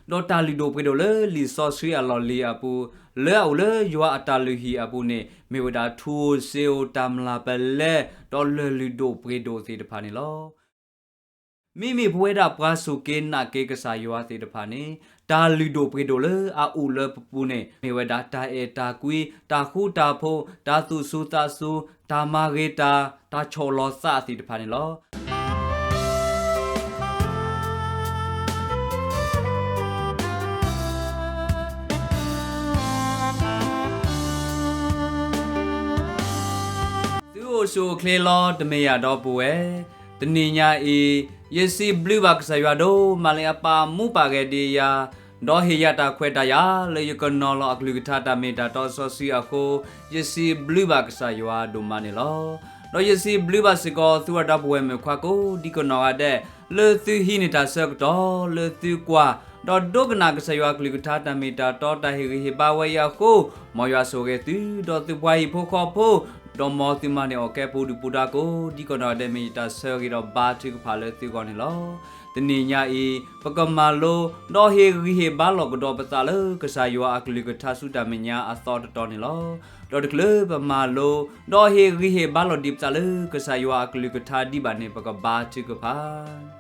ဒီးတၢ်လုၢ်ဒိၣ်ပှ့ၤဒိၣ်လၢလံာ်စီဆှံအလီၢ်လံၤအပူၤ, လၢအအိၣ်လၢယွၤအတၢ်လုၢ်ဟံၣ်အပူၤန့ၣ် မ့ၢ်ဝဲဒၣ်ထူၣ်စ့ဧိၤ တၢ်မျၢ်ပလဲ ဒီးလၢၢ်လုၢ်ဒိၣ်ပှ့ၤဒိၣ်သ့ၣ်တဖၣ်န့ၣ်လီၤ. မ့မ့ၢ်ပဝဲဒၣ်ပှၤစူၢ်က့ၤနာ်က့ၤကစၢ်ယွၤသ့ၣ်တဖၣ်န့ၣ် တၢ်လုၢ်ဒိၣ်ပှ့ၤဒိၣ်လၢအအိၣ်လၢပပူၤန့ၣ် မ့ၢ်ဝဲဒၣ်တၢ်အဲၣ်တၢ်ကွံ, တၢ်ဃူတၢ်ဖိး, တၢ်သူၣ်စူၤသးစူၤ, တၢ်မၤဂ့ၤတၢ်, တၢ်ဆီၣ်လီၤသးသ့ၣ်တဖၣ်န့ၣ်လီၤ. သုအိၣ်ဆူၣ်အိၣ်ချ့လီၤ တမ့ၢ်ယၤဒီပုၢ်ဝဲၢ်, တနံၤညါအံၤ ယစံးဘျုးဘၣ်ကစၢ်ယွၤဒိၣ်မးလၢအပာ်မူပာ်ဂဲၤဒံးယၤ, ဒီးဟ့ၣ်ယၤတၢ်ခွဲးတၢ်ယာ်လၢယကနီၤလီၤအကလုၢ်ကထါတၢ်မ့ၢ်တၢ်တီစီဆှံအဃိ, ယစံးဘျုးဘၣ်ကစၢ်ယွၤဒိၣ်မးန့ၣ်လီၤ. ဒီးယစံးဘျုးဘၣ်စ့ၢ်ကီးသုဝဲဒီပုၢ်ဝဲၢ်မုၣ်ခွါကိးဒံကနီၢ်ဂၤဒဲး လၢသုဟံးန့ၢ်တၢ်ဆၢကတီၢ် လၢသုကွၢ်, ဒီးဒိကနၣ်ကစၢ်ယွၤအကလုၢ်ကထါတၢ်မ့ၢ်တၢ်တီတၢ်ဟ့ၣ်ဂံၢ်ဟ့ၣ်ဘါဝဲအံၤအဃိ, မ်ယွၤဆိၣ်ဂ့ၤသု, ဒီးသုပှၤဟံၣ်ဖိဃီဖိ, ဒီးမ်သုမၤန့ၢ်အီၣ်ကဲပူၤဒုၣ်ပူၤဒါကိးဒံကနီၢ်ဂၤဒဲး မ့ၢ်ယတၢ်ဆၢဂ့ၤဒီးဘါထုကဖၣ်လၢသုဂီၢ်န့ၣ်လီၤ. တနံၤညါအံၤ ပကမၤလိ, ဒီးဟ့ၣ်ဂံၢ်ဟ့ၣ်ဘါလီၤကဒီးပသးလၢကစၢ်ယွၤအကလုၢ်ကထါဆူတၢ်မဲာ်ညါအသီတတီၤန့ၣ်လီၤ. ဒီးတချုးလၢပမၤလိ, ဒီးဟ့ၣ်ဂံၢ်ဟ့ၣ်ဘါလီၤဒံးပသးလၢကစၢ်ယွၤအကလုၢ်ကထါဒံးဘၣ်န့ၣ် ပကဘါထုကဖၣ်.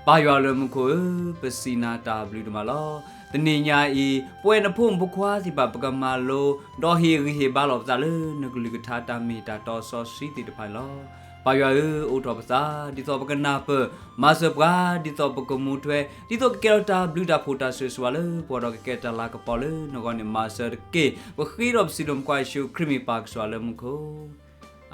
ပၢ်ယွၤလၢမူခိၣ်ဧၢ, ပစံးနၤတၢ်ဘျုးဒိၣ်မးလီၤ. တနံၤညါအံၤ ပဝဲနဖိမုၣ်ဖိခွါသ့ၣ်တဖၣ် ပကမၤလိ, ဒီးဟ့ၣ်ဂံၢ်ဟ့ၣ်ဘါလီၤပသးလၢနကလုၢ်ကထါတၢ်မ့ၢ်တၢ်တီစီဆှံသ့ၣ်တဖၣ်န့ၣ်လီၤ. ပၢ်ယွၤဧၢ, အိးထီၣ်ပသး ဒ်သိးပကနၢ်ပၢၢ်, မၤစၢၤပှၤ ဒ်သိးပကမူထွဲ, ဒ်သိးကကဲထီၣ်တၢ်ဘျုးတၢ်ဖှိၣ်တၢ်ဆိၣ်ဂ့ၤဆိၣ်ဝါလၢပှၤဒီးကကဲတၢ်လၤကပီၤလၢနဂီၢ်န့ၣ် မၤစၢၤတက့ၢ်. ပဃ့ဒီးပစံးလၢမုၣ်ခွါယ့ၣ်ၡူးခရံာ်မ့ၢ်ပၢ်ကစၢ်လၢမူခိၣ်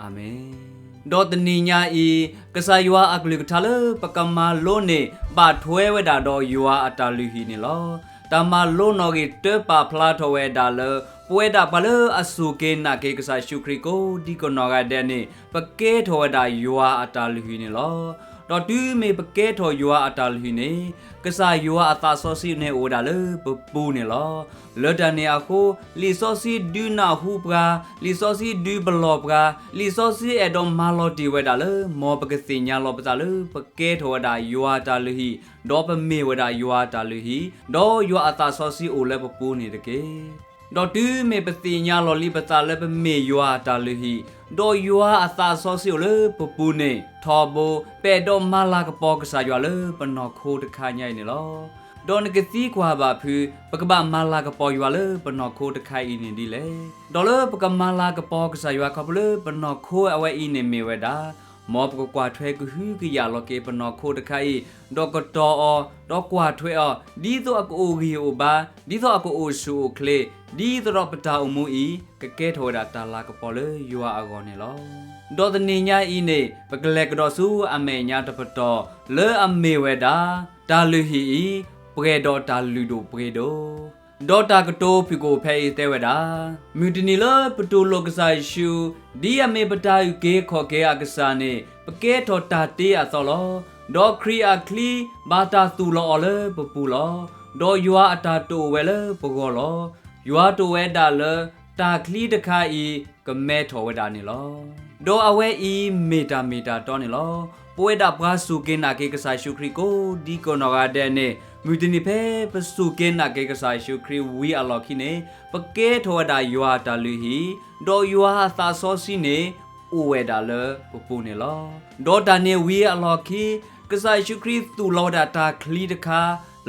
အၤမ့ၣ်. ဒီးတနံၤညါအံၤ ကစၢ်ယွၤအကလုၢ်ကထါလၢပကမၤလိန့ၣ် ဘၣ်ထွဲဝဲဒၣ်ဒီးယွၤအတၢ်လုၢ်ဟံၣ်န့ၣ်လီၤ. တၢ်မၤလိနီၣ်ဂံၢ်တၢပာ်ဖျါထီၣ်ဝဲဒၣ်လၢ ပဝဲဒၣ်ပှၤလၢအစူၢ်က့ၤနာ်က့ၤကစၢ်ယ့ၣ်ၡူးခရံာ်ကိးဒံကနီၢ်ဂၤဒဲးန့ၣ် ပကဲထီၣ်ဝဲဒၣ်ယွၤအတၢ်လုၢ်ဟံၣ်န့ၣ်လီၤ. ဒီးတုၤမ့ၢ်ပကဲထီၣ်ယွၤအတၢ်လုၢ်ဟံၣ်န့ၣ် ကစၢ်ယွၤအသးစီဆှံန့ၣ်အိၣ်ဝဲဒၣ်လၢပပူၤန့ၣ်လီၤ. လၢတၢ်န့ၣ်အဃိ လံာ်စီဆှံဒုးနၢ်ဟူပှၤ, လံာ်စီဆှံဒုးပလီၢ်ပှၤ, လံာ်စီဆှံအဲၣ်ဒိးမၤလီၤတံၢ်ဝဲဒၣ်လၢ မ်ပကသ့ၣ်ညါလီၤပသးလၢ ပကဲထီၣ်ဝဲဒၣ်ယွၤအတၢ်လုၢ်ဟံၣ်, ဒီးပမ့ၢ်ဝဲဒၣ်ယွၤအတၢ်လုၢ်ဟံၣ်, ဒီးယွၤအသးစီဆှံအိၣ်လၢပပူၤန့ၣ်တက့ၢ်. ဒီးတုၤမ့ၢ်ပသ့ၣ်ညါလီၤလံပသးလၢပမ့ၢ်ယွၤအတၢ်လုၢ်ဟံၣ်, ဒီးယွၤအသးစီဆှံအိၣ်လၢပပူၤန့ၣ် ထီဘိ ပအဲၣ်ဒိးမၤလၤကပီၤကစၢ်ယွၤလၢပနီၢ်ခိတခါညါအံၤန့ၣ်လီၤ. ဒီးနကသံကွၢ်ဘၣ်ဖုး ပကဘၣ်မၤလၤကပီၤယွၤလၢပနီၢ်ခိတခါအံၤန့ၣ်ဒ်လဲၣ်. ဒီးလၢပကမၤလၤကပီၤကစၢ်ယွၤခီဖျိလၢပနီၢ်ခိအဝဲအံၤန့ၣ်မ့ၢ်ဝဲဒၣ် မ်ပကကွၢ်ထွဲကဟုကယာ်လီၤက့ၤပနီၢ်ခိတခါအံၤ, ဒီးကတီၤအီၤ, ဒီးကွၢ်ထွဲအီၤ, ဒ်သိးအကအိၣ်ဂံၢ်အိၣ်ဘါ, ဒ်သိးအကအိၣ်ဆူၣ်အိၣ်ချ့, ဒ်သိးဒီးပတၢ်အိၣ်မူအံၤ ကကဲထီၣ်ဝဲဒၣ်တၢ်လၤကပီၤလၢယွၤအဂီၢ်န့ၣ်လီၤ. ဒီးတနံၤညါအံၤန့ၣ် ပကလဲၤကဒီးဆူအမဲာ်ညါတပတီၢ် လၢအမ့ၢ်ဝဲဒၣ် တၢ်လုၢ်ဟံၣ်အံၤ ပှဲၤဒီးတၢ်လုၢ်ဒိၣ်ပှ့ၤဒိၣ် ဒီးတၢ်ကတိၤဖုၣ်ကိာ်ဖဲအံၤတဲဝဲဒၣ်, မုၢ်တနံၤလၢပတူၢ်လိာ်ကစၢ်ယ့ၣ်ၡူး, ဒ်အမ့ၢ်ပတၢ်အုၣ်က့ၤခီၣ်က့ၤအကစၢ်န့ၣ် ပကဲထီၣ်တၢ်တ့အသီလီၤ. ဒီးခရံာ်အချံဘၣ်တၢ်သူၣ်လီၤအီၤလၢပပူၤလီၤ. ဒီးယွၤအတၢ်တအိၣ်ဝဲလၢပဂီၢ်လီၤ. ယွၤတအိၣ်ဝဲဒၣ်လၢတၢ်ချံတခါအံၤ ကမဲထီၣ်ဝဲဒၣ်န့ၣ်လီၤ. ဒီးအဝဲအံၤမ့ၢ်တၢ်မ့ၢ်တၢ်တီန့ၣ်လီၤ. ပဝဲဒၣ်ပှၤစူၢ်က့ၤနာ်က့ၤကစၢ်ယ့ၣ်ၡူးခရံာ်ကိးဒံကနီၢ်ဂၤဒဲးန့ၣ် မုၢ်တနံၤဖဲပစူၢ်က့ၤနာ်က့ၤကစၢ်ယ့ၣ်ၡူးခရံာ်ဝံၤအလီၢ်ခံန့ၣ် ပကဲထီၣ်ဝဲဒၣ်ယွၤအတၢ်လုၢ်ဟံၣ်, ဒီးယွၤအသးစီဆှံန့ၣ် အိၣ်ဝဲဒၣ်လၢပပူၤန့ၣ်လီၤ. ဒီးတၢ်န့ၣ်ဝံၤအလီၢ်ခံ ကစၢ်ယ့ၣ်ၡူးခရံာ်သူၣ်လီၤဝဲဒၣ်တၢ်ချံတခါ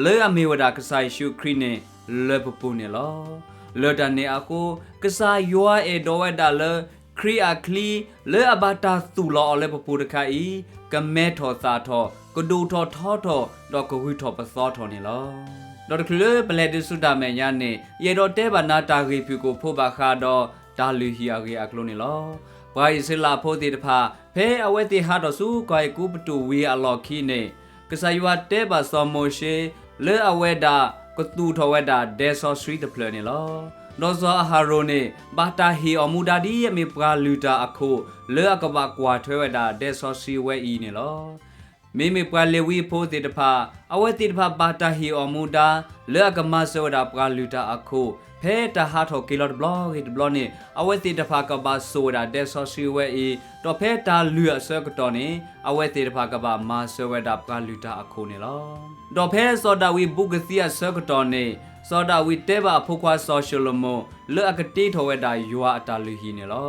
လၢအမ့ၢ်ဝဲဒၣ်ကစၢ်ယ့ၣ်ၡူးခရံာ်န့ၣ် လၢပပူၤန့ၣ်လီၤ. လၢတၢ်န့ၣ်အဃိ ကစၢ်ယွၤအဲၣ်ဒိးဝဲဒၣ်လၢ ခရံာ်အချံ လၢအဘၣ်တၢ်သူၣ်လီၤအီၤလၢပပူၤတခါအံၤ ကမဲထီၣ်သၣ်ထီၣ်, ကဒိၣ်ထီၣ်ထီထီၣ်, ဒီးကဂုၤထီၣ်ပသီထီၣ်န့ၣ်လီၤ. ဒီးတချုးလၢပလဲၤတုၤဆူတၢ်မဲာ်ညါန့ၣ် ယအဲၣ်ဒိးတဲဘၣ်နၤတၢ်ဂ့ၢ်ဖုၣ်ကိာ်ဖိဘၣ်ဃးဒီးတၢ်လုၢ်ဟံၣ်အဂ့ၢ်အကျိၤန့ၣ်လီၤ. ပှၤအံၣ်စရ့လးဖိသ့ၣ်တဖၣ် ဖဲအဝဲသ့ၣ်ဟးထီၣ်ဆူကီၢ်အဲၤကူပတူးဝံၤအလီၢ်ခံန့ၣ် ကစၢ်ယွၤတဲဘၣ်စီၤမိၤၡ့ လၢအဝဲဒၣ်ကသူၣ်ထီၣ်ဝဲဒၣ်ဒဲစီဆှံတဖျၢၣ်န့ၣ်လီၤ. ဒီးစီၤအၤဟရိၣ်န့ၣ် ဘၣ်တၢ်ဟ့ၣ်အီၤမူဒါဒ်အမ့ၢ်ပှၤလုၢ်တၢ်အခိၣ် လၢအကဘၣ်ကွၢ်ထွဲဝဲဒၣ်ဒဲစီဆှံဝဲအံၤန့ၣ်လီၤ. မ့မ့ၢ်ပှၤလ့ၤဝံဖိသ့ၣ်တဖၣ် အဝဲသ့ၣ်တဖၣ်ဘၣ်တၢ်ဟ့ၣ်အီၤမူဒါ လၢအကမၤစၢၤဝဲဒၣ်ပှၤလုၢ်တၢ်အခိၣ် ဖဲတၢ်ဟးထီၣ်က့ၤလီၤတဘျီဂ့ၤတဘျီန့ၣ် အဝဲသ့ၣ်တဖၣ်ကဘၣ်စိာ်ဝဲဒၣ်ဒဲစီဆှံဝဲအံၤ, ဒီးဖဲတၢ်လုၢ်အဆၢကတီၢ်န့ၣ် အဝဲသ့ၣ်တဖၣ်ကဘၣ်မၤစၢၤဝဲဒၣ်ပှၤလုၢ်တၢ်အခိၣ်န့ၣ်လီၤ. ဒီးဖဲစီၤဒၤဝံးဘူးကသံအဆၢကတီၢ်န့ၣ် စီၤဒၤဝံးတဲဘၣ်အဖိခွါစီၤၡလိၤမိၣ် လၢအကတ့ထီၣ်ဝဲဒၣ်ယွၤအတၢ်လုၢ်ဟံၣ်န့ၣ်လီ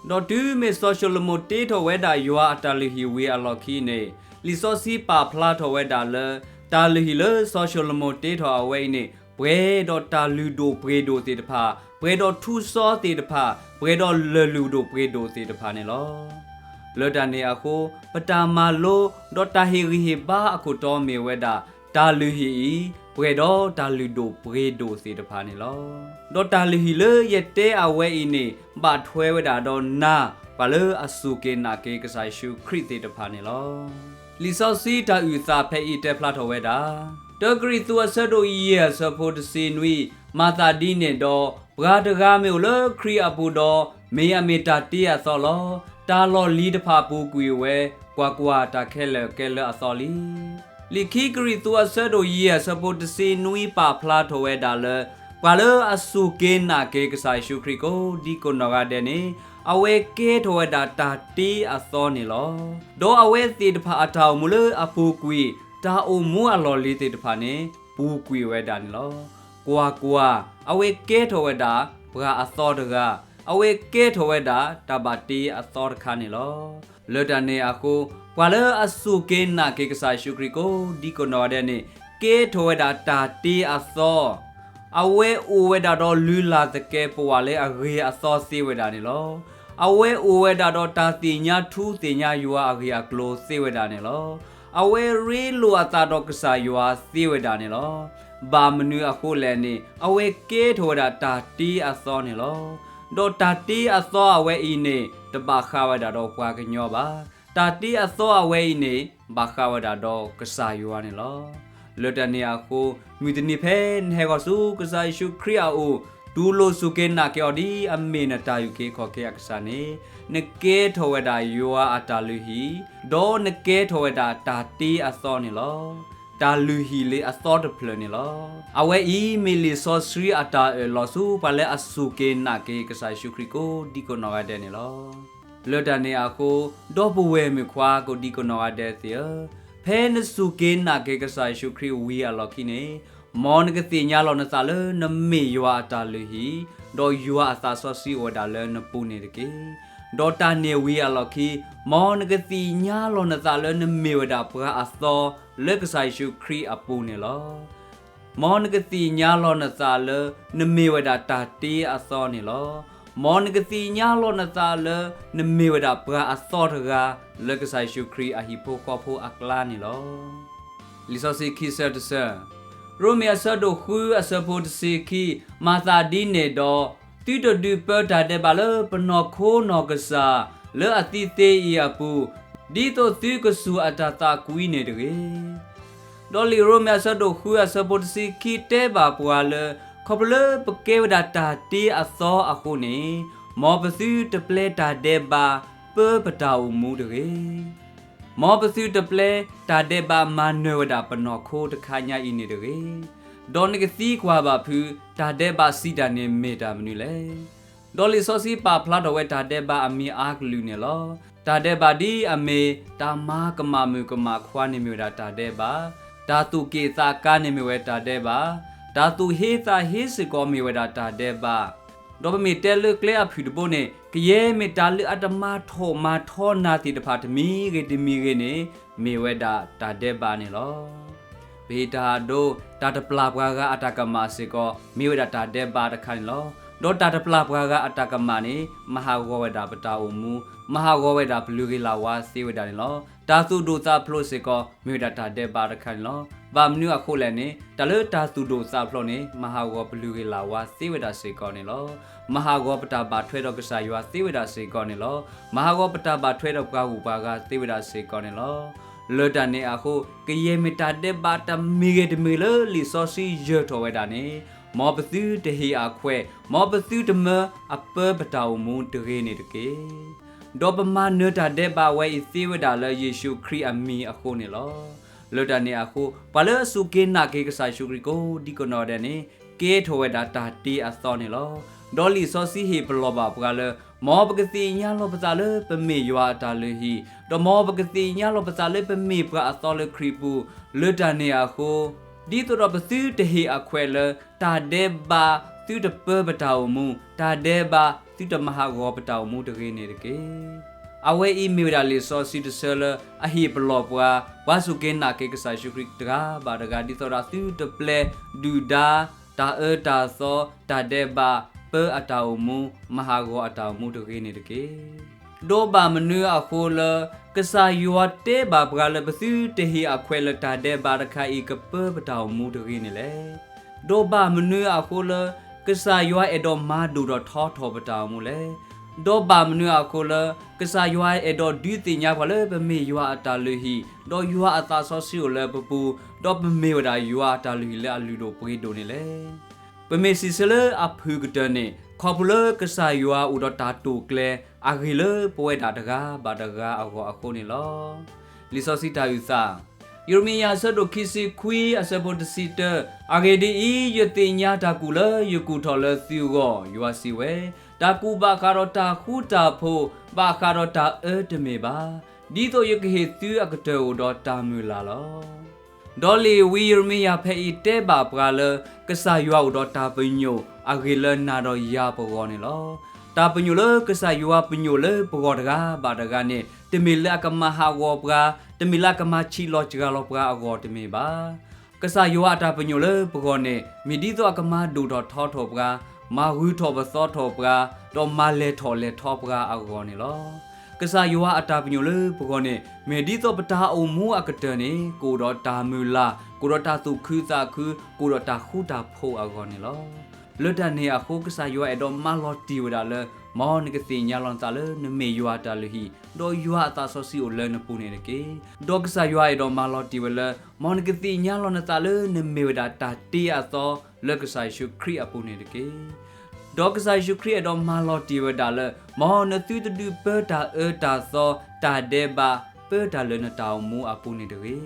ၤ. ဒီးတုၤမ့ၢ်စီၤၡလိၤမိၣ်တ့ထီၣ်ဝဲဒၣ်ယွၤအတၢ်လုၢ်ဟံၣ်ဝံၤအလီၢ်ခံန့ၣ် လံာ်စီဆှံပာ်ဖျါထီၣ်ဝဲဒၣ်လၢ တၢ်လုၢ်ဟံၣ်လၢစီၤၡလိၤမိၣ်တ့ထီၣ်အဝဲအံၤန့ၣ် ပှဲၤဒီးတၢ်လုၢ်ဒိၣ်ပှ့ၤဒိၣ်သ့ၣ်တဖၣ်, ပှဲၤဒီးထူစီသ့ၣ်တဖၣ်, ပှဲၤဒီးလၢၢ်လုၢ်ဒိၣ်ပှ့ၤဒိၣ်သ့ၣ်တဖၣ်န့ၣ်လီၤ. လၢတၢ်န့ၣ်အဃိ ပတၢ်မၤလိ ဒီးတၢ်ဟ့ၣ်ဂံၢ်ဟ့ၣ်ဘါအခိၣ်တီမ့ၢ်ဝဲဒၣ် တၢ်လုၢ်ဟံၣ်အံၤ ပှဲၤဒီးတၢ်လုၢ်ဒိၣ်ပှ့ၤဒိၣ်သ့ၣ်တဖၣ်န့ၣ်လီၤ. ဒီးတၢ်လုၢ်ဟံၣ်လၢယတဲအဝဲအံၤန့ၣ် ဘၣ်ထွဲဝဲဒၣ်ဒီးနၤ ပှၤလၢအစူၢ်က့ၤနာ်က့ၤကစၢ်ယ့ၣ်ၡူးခရံာ်သ့ၣ်တဖၣ်န့ၣ်လီၤ. လံာ်စီဆှံတၢ်အုၣ်သးဖဲအံၤတဲဖျါထီၣ်ဝဲဒၣ် တၢကရံၣ်သူးအဆၢဒိၣ်ယဲၢ်အဆၢဖိတဆံနွံ မၤသးဒ်န့ၣ်ဒီး ပှၤတဂၤမ့ၢ်အိၣ်လၢခရံာ်အပူၤဒီး မ့ၢ်အမ့ၢ်တၢ်တ့အသီလီၤ. တၢ်လီၢ်လံၤတဖၣ်ပူၤကွံာ်ဝဲ, ကွၢ်ကွၢ်, တၢ်ခဲလၢာ်ကဲလၢအသီလံ. လံာ်ခံကရံၣ်သူးအဆၢဒိၣ်ယဲၢ်အဆၢဖိတဆံနွံပာ်ဖျါထီၣ်ဝဲဒၣ်လၢ ပှၤလၢအစူၢ်က့ၤနာ်က့ၤကစၢ်ယ့ၣ်ၡူးခရံာ်ကိးဒံကိးနီၢ်ဂၤဒဲးန့ၣ် အဝဲကဲထီၣ်ဝဲဒၣ်တၢ်တ့အသီန့ၣ်လီၤ. ဒီးအဝဲသ့ၣ်တဖၣ်အတၢ်အိၣ်မူလၢအပူၤကွံာ် တၢ်အိၣ်မူအလီၢ်လံၤသ့ၣ်တဖၣ်န့ၣ် ပူၤကွံာ်ဝဲဒၣ်န့ၣ်လီၤ. ကွၢ်ကွၢ်, အဝဲကဲထီၣ်ဝဲဒၣ်ပှၤအသီတဂၤ, အဝဲကဲထီၣ်ဝဲဒၣ်တၢ်ဘၣ်တ့အသီတခါန့ၣ်လီၤ. လၢတၢ်န့ၣ်အဃိ ပှၤလၢအစူၢ်က့ၤနာ်က့ၤကစၢ်ယ့ၣ်ၡူးခရံာ်ကိးဒံကိးနီၢ်ဂၤဒဲးန့ၣ် ကဲထီၣ်ဝဲဒၣ်တၢ်တ့အသီ အဝဲအိၣ်ဝဲဒၣ်ဒီးလုၢ်လၢ်သကဲးပဝးလၢအဂ့ၤအသီသ့ဝဲဒၣ်န့ၣ်လီၤ. အဝဲအိၣ်ဝဲဒၣ်ဒီးတၢ်သ့ၣ်ညါထူသ့ၣ်ညါယွၤအဂ့ၢ်အကျိၤသ့ဝဲဒၣ်န့ၣ်လီၤ. အဝဲရ့လိာ်အသးဒီးကစၢ်ယွၤသ့ဝဲဒၣ်န့ၣ်လီၤ. ဘၣ်မနုၤအဃိလဲၣ်န့ၣ် အဝဲကဲထီၣ်ဝဲဒၣ်တၢ်တ့အသီန့ၣ်လီၤ. ဒီးတၢ်တ့အသီအဝဲအံၤန့ၣ် တဘၣ်ဃးဝဲဒၣ်ဒီးပှၤကညီဘၣ်. တၢ်တ့အသီအဝဲအံၤန့ၣ် ဘၣ်ဃးဝဲဒၣ်ဒီးကစၢ်ယွၤန့ၣ်လီၤ. လၢတၢ်န့ၣ်အဃိ မုၢ်တနံၤဖဲနဟဲဃီၤဆူကစၢ်ယ့ၣ်ၡူးခရံာ်အအိၣ် တူၢ်လိာ်စူၢ်က့ၤနာ်က့ၤအီၤဒ်အမ့ၢ်နတၢ်အုၣ်က့ၤခီၣ်က့ၤအကစၢ်န့ၣ် နကဲထီၣ်ဝဲဒၣ်ယွၤအတၢ်လုၢ်ဟံၣ်, ဒီးနကဲထီၣ်ဝဲဒၣ်တၢ်တ့အသီန့ၣ်လီၤ. တၢ်လုၢ်ဟံၣ်လၢအသီတဖျၢၣ်န့ၣ်လီၤ. အဝဲအံၤမ့ၢ်လံာ်စီဆှံအတၢ်အၢၣ်လီၤဆူပှၤလၢအစူၢ်က့ၤနာ်က့ၤကစၢ်ယ့ၣ်ၡူးခရံာ်ကိးဒံကိးနီၢ်ဂၤဒဲးန့ၣ်လီၤ. လၢတၢ်န့ၣ်အဃိ ဒီပုၢ်ဝဲၢ်မုၣ်ခွါကိးဒံကိးနီၢ်ဂၤဒဲးသ့ၣ်ဧၢ, ဖဲနစူၢ်က့ၤနာ်က့ၤကစၢ်ယ့ၣ်ၡူးခရံာ်ဝံၤအလီၢ်ခံန့ၣ် မ်နကသ့ၣ်ညါလီၤနသးလၢနမ့ၢ်ယွၤအတၢ်လုၢ်ဟံၣ်, ဒီးယွၤအသးစီဆှံအိၣ်ဝဲဒၣ်လၢနပူၤန့ၣ်တက့ၢ်. ဒီးတၢ်န့ၣ်ဝံၤအလီၢ်ခံ မ်နကသ့ၣ်ညါလီၤနသးလၢနမ့ၢ်ဝဲဒၣ်ပှၤအသီလၢကစၢ်ယ့ၣ်ၡူးခရံာ်အပူၤန့ၣ်လီၤ. မ်နကသ့ၣ်ညါလီၤနသးလၢ နမ့ၢ်ဝဲဒၣ်တၢ်တ့အသီန့ၣ်လီၤ. မ်နကသ့ၣ်ညါလီၤနသးလၢ နမ့ၢ်ဝဲဒၣ်ပှၤအသီတဂၤ လၢကစၢ်ယ့ၣ်ၡူးခရံာ်အဟံၣ်ဖိဃီဖိအကျါန့ၣ်လီၤ. လံာ်စီဆှံခံဆၢတဆၢ, ရိမ့ၤအဆၢဒိၣ်ဃုအဆၢဖိတဆံခံ, မၤသးဒ်န့ၣ်ဒီး, သုတဒုးပၢတၢ်ဒဲးဘးလၢပနီၢ်ခိနီၢ်ကစၢ် လၢအသံသ့အံၤအပူၤ, ဒ်သိးသုကစူၢ်အတၢ်သးကွံန့ၣ်တဂ့ၤ. ဒီးလံာ်ရိမ့ၤအဆၢဒိၣ်ဃုအဆၢဖိတဆံခံတဲဘၣ်ပှၤလၢ ခီဖျိလၢပကဲဝဲဒၣ်တၢ်တ့အသီအဃိန့ၣ်, မ်ပသုတပျဲတၢ်ဒဲးဘးပၢပတၢ်အိၣ်မူတဂ့ၤ. မ်ပသုတပျဲတၢ်ဒဲးဘးမၤနၢၤဝဲဒၣ်ပနီၢ်ခိတခါညါအံၤန့ၣ်တဂ့ၤ. ဒီးနကသံကွၢ်ဘၣ်ဖုး တၢ်ဒဲးဘးစံးတၢ်န့ၣ်မ့ၢ်တၢ်မနုၤလဲၣ်. ဒီးလံာ်စီဆှံပာ်ဖျါထီၣ်ဝဲတၢ်ဒဲးဘးအမံၤအါကလုာ်န့ၣ်လီၤ. တၢ်ဒဲးဘးဒ်အမ့ၢ် တၢ်မၤကမၣ်မုၣ်ကမၣ်ခွါန့ၣ်မ့ၢ်ဝဲဒၣ်တၢ်ဒဲးဘး, တၢ်သူၣ်က့ၣ်သးကါန့ၣ်မ့ၢ်ဝဲတၢ်ဒဲးဘး, တၢ်သူၣ်ဟ့သးဟ့စ့ၢ်ကီးမ့ၢ်ဝဲဒၣ်တၢ်ဒဲးဘး, ဒီးပမ့ၢ်တဲလၢကျဲအဖုၣ်တဘိန့ၣ် ကယဲၢ်မ့ၢ်တၢ်လၢအတမၤထီၣ်မၤထီနၤသ့ၣ်တဖၣ်တမံၤဂ့ၤတမံၤဂ့ၤန့ၣ် မ့ၢ်ဝဲဒၣ်တၢ်ဒဲးဘးန့ၣ်လီၤ. ပဟ့ၣ်တၢ်အဒိ တၢ်တပျၢ်ပှၤဂၤအတၢ်ကမၣ်စ့ၢ်ကီး မ့ၢ်ဝဲဒၣ်တၢ်ဒဲးဘးတခါန့ၣ်လီၤ. ဒီးတၢ်တပျၢ်ပှၤဂၤအတၢ်ကမၣ်န့ၣ် မၤဟးဂီၤဝဲဒၣ်ပတၢ်အိၣ်မူ, မၤဟးဂီၤဝဲဒၣ်ပလုၢ်ဂ့ၤလၢ်ဝါသ့ဝဲဒၣ်န့ၣ်လီၤ. တၢ်သူၣ်ဒိၣ်သးဖျိးစ့ၢ်ကီး မ့ၢ်ဝဲဒၣ်တၢ်ဒဲးဘးတခါန့ၣ်လီၤ. ဘၣ်မနုၤအဃိလဲၣ်န့ၣ် တၢ်လၢတၢ်သူၣ်ဒိၣ်သးဖျိးန့ၣ် မၤဟးဂီၤပလုၢ်ဂ့ၤလၢ်ဝါသ့ဝဲဒၣ်စ့ၢ်ကီးန့ၣ်လီၤ. မၤဟးဂီၤပတၢ်ဘၣ်ထွဲဒီးကစၢ်ယွၤသ့ဝဲဒၣ်စ့ၢ်ကီးန့ၣ်လီၤ. မၤဟးဂီၤပတၢ်ဘၣ်ထွဲဒီးပှၤဂုၤပှၤဂၤသ့ဝဲဒၣ်စ့ၢ်ကီးန့ၣ်လီၤ. လၢတၢ်န့ၣ်အဃိ ကယဲၢ်မ့ၢ်တၢ်ဒဲးဘးတမံၤဂ့ၤတမံၤလၢလံာ်စီဆှံယၢၤထီၣ်ဝဲဒၣ်န့ၣ်, မ်ပသုတဟ့ၣ်အခွဲး, မ်ပသုတမၢအပၢပတၢ်အိၣ်မူတဂ့ၤန့ၣ်တက့ၢ်. ဒီးပမၤနၢၤတၢ်ဒဲးဘးဝဲအံၤသ့ဝဲဒၣ်လၢယ့ၣ်ၡူးခရံာ်အမံၤအဃိန့ၣ်လီၤ. လၢတၢ်န့ၣ်အဃိ ပှၤလၢအစူၢ်က့ၤနာ်က့ၤကစၢ်ယ့ၣ်ၡူးခရံာ်ကိးဒံကနီၢ်ဒဲးန့ၣ် ကဲထီၣ်ဝဲဒၣ်တၢ်တ့အသီန့ၣ်လီၤ. ဒီးလံာ်စီဆှံဟ့ၣ်ပလီၢ်ဘၣ်ပှၤလၢ မ်ပကသ့ၣ်ညါလီၤပသးလၢပမ့ၢ်ယွၤအတၢ်လုၢ်ဟံၣ်, ဒီးမ်ပကသ့ၣ်ညါလီၤပသးလၢပမ့ၢ်ပှၤအသီလၢခရံာ်ပူၤ, လၢတၢ်န့ၣ်အဃိ ဒ်သိးဒီးပသုတဟ့ၣ်အခွဲးလၢ တၢ်ဒဲးဘးသုတပၢပတၢ်အိၣ်မူ, တၢ်ဒဲးဘးသုတမၤဟးဂီၤပတၢ်အိၣ်မူတဂ့ၤန့ၣ်တက့ၢ်. အဝဲအံၤမ့ၢ်ဝဲဒၣ်လံာ်စီဆှံတဆၢလၢအဟ့ၣ်ပလီၢ်ပှၤ, ပှၤစူၢ်က့ၤနာ်က့ၤကစၢ်ယ့ၣ်ၡူးခရံာ်တဂၤဘၣ်တဂၤ ဒ်သိးဒီးသုတပျဲဒုၣ်ဒါ တၢ်အၢတၢ်သီ တၢ်ဒဲးဘး ပၢအတၢ်အိၣ်မူ မၤဟးဂီၤအတၢ်အိၣ်မူတဂ့ၤန့ၣ်တက့ၢ်. ဒီးဘၣ်မနုၤအဃိလၢ ကစၢ်ယွၤတဲဘၣ်ပှၤလၢပသုတဟ့ၣ်အခွဲးလၢတၢ်ဒဲးဘးတခါအံၤကပၢပတၢ်အိၣ်မူတဂ့ၤန့ၣ်လဲၣ်. ဒီးဘၣ်မနုၤအဃိလၢ ကစၢ်ယွၤအဲၣ်ဒိးမၤဒိၣ်ထီၣ်ထီထီၣ်ပတၢ်အိၣ်မူလဲၣ်. ဒီးဘၣ်မနုၤအဃိလၢ ကစၢ်ယွၤအဲၣ်ဒိးဒုးသ့ၣ်ညါပှၤလၢပမ့ၢ်ယွၤအတၢ်လုၢ်ဟံၣ် ဒီးယွၤအသးစီဆှံအိၣ်လၢပပူၤ ဒီးပမ့ၢ်ဝဲဒၣ်ယွၤအတၢ်လုၢ်ဟံၣ်လၢအလုၢ်ဒိၣ်ပှ့ၤဒိၣ်န့ၣ်လဲၣ်. ပမ့ၢ်စံးဆၢလၢအဖုၣ်ကတၢၢ်န့ၣ် ခီဖျိလၢကစၢ်ယွၤအိၣ်ဒီးတၢ်တိာ်ကျဲၤအဂ့ၢ်လၢပဝဲဒၣ်တဂၤဘၣ်တဂၤအဂီၢ်အဃိန့ၣ်လီၤ. လံာ်စီဆှံတၢ်အုၣ်သး ယံးရမံယၤအဆၢဒိၣ်ခံဆံခွံအဆၢဖိတဆံတၢ, အဂ့ၢ်ဒ်အံၤ, ယသ့ၣ်ညါတၢ်ကူၣ်လၢယကူၣ်ထီၣ်လၢသုဂီၢ်, ယွၤစံးဝဲ, တၢ်ကူၣ်ဘၣ်ဃးဒီးတၢ်ဃူတၢ်ဖိး, ဘၣ်ဃးဒီးတၢ်အၢတမ့ၢ်ဘၣ်, ဒ်သိးယကဟ့ၣ်သုအကတၢၢ်အိၣ်ဒီးတၢ်မုၢ်လၢ်လီၤ. ဒီးလံာ်ဝံယံးရမံယၤဖဲအံၤတဲဘၣ်ပှၤလၢ ကစၢ်ယွၤအိၣ်ဒီးတၢ်ပညိၣ်အဂ့ၢ်လၢနၤဒီးယၤပဂီၢ်န့ၣ်လီၤ. တၢ်ပညိၣ်လၢကစၢ်ယွၤပညိၣ်လၢပဂီၢ်တဂၤဘၣ်တဂၤန့ၣ် တမ့ၢ်လၢအကမၤဟးဂီၤပှၤ, တမ့ၢ်လၢအကမၤဆံးလီၤစှၤလီၤပှၤအဂီၢ်တမ့ၢ်ဘၣ်. ကစၢ်ယွၤအတၢ်ပညိၣ်လၢပဂီၢ်န့ၣ် မ့ၢ်ဒ်သိးအကမၤဒိၣ်ထီၣ်ထီထီၣ်ပှၤ, မၤဂုၤထီၣ်ပသီထီၣ်ပှၤ, ဒီးမၤလဲၤထီၣ်လဲၤထီပှၤအဂီၢ်န့ၣ်လီၤ. ကစၢ်ယွၤအတၢ်ပညိၣ်လၢပဂီၢ်န့ၣ် မ့ၢ်ဒ်သိးပတၢ်အိၣ်မူအကတၢၢ်န့ၣ် ကအိၣ်ဒီးတၢ်မုၢ်လၢ်, ကအိၣ်ဒီးတၢ်သူၣ်ခုသးခု, ကအိၣ်ဒီးတၢ်ဃူတၢ်ဖိးအဂီၢ်န့ၣ်လီၤ. လၢတၢ်န့ၣ်အဃိ ကစၢ်ယွၤအဲၣ်ဒိးမၤလီၤတံၢ်ဝဲဒၣ်လၢ မ်နကသ့ၣ်ညါလီၤနသးလၢနမ့ၢ်ယွၤအတၢ်လုၢ်ဟံၣ်, ဒီးယွၤအသးစီဆှံအိၣ်လၢနပူၤန့ၣ်တက့ၢ်. ဒီးကစၢ်ယွၤအဲၣ်ဒိးမၤလီၤတံၢ်ဝဲလၢ မ်နကသ့ၣ်ညါလီၤနသးလၢနမ့ၢ်ဝဲဒၣ်တၢ်တ့အသီလၢကစၢ်ယ့ၣ်ၡူးခရံာ်အပူၤန့ၣ်တက့ၢ်. ဒီးကစၢ်ယ့ၣ်ၡူးခရံာ်အဲၣ်ဒိးမၤလီၤတံၢ်ဝဲဒၣ်လၢ မ်နသုတဒုးပၢတၢ်အၢတၢ်သီ တၢ်ဒဲးဘး ပၢတၢ်လၢနတၢ်အိၣ်မူအပူၤန့ၣ်တဂ့ၤ.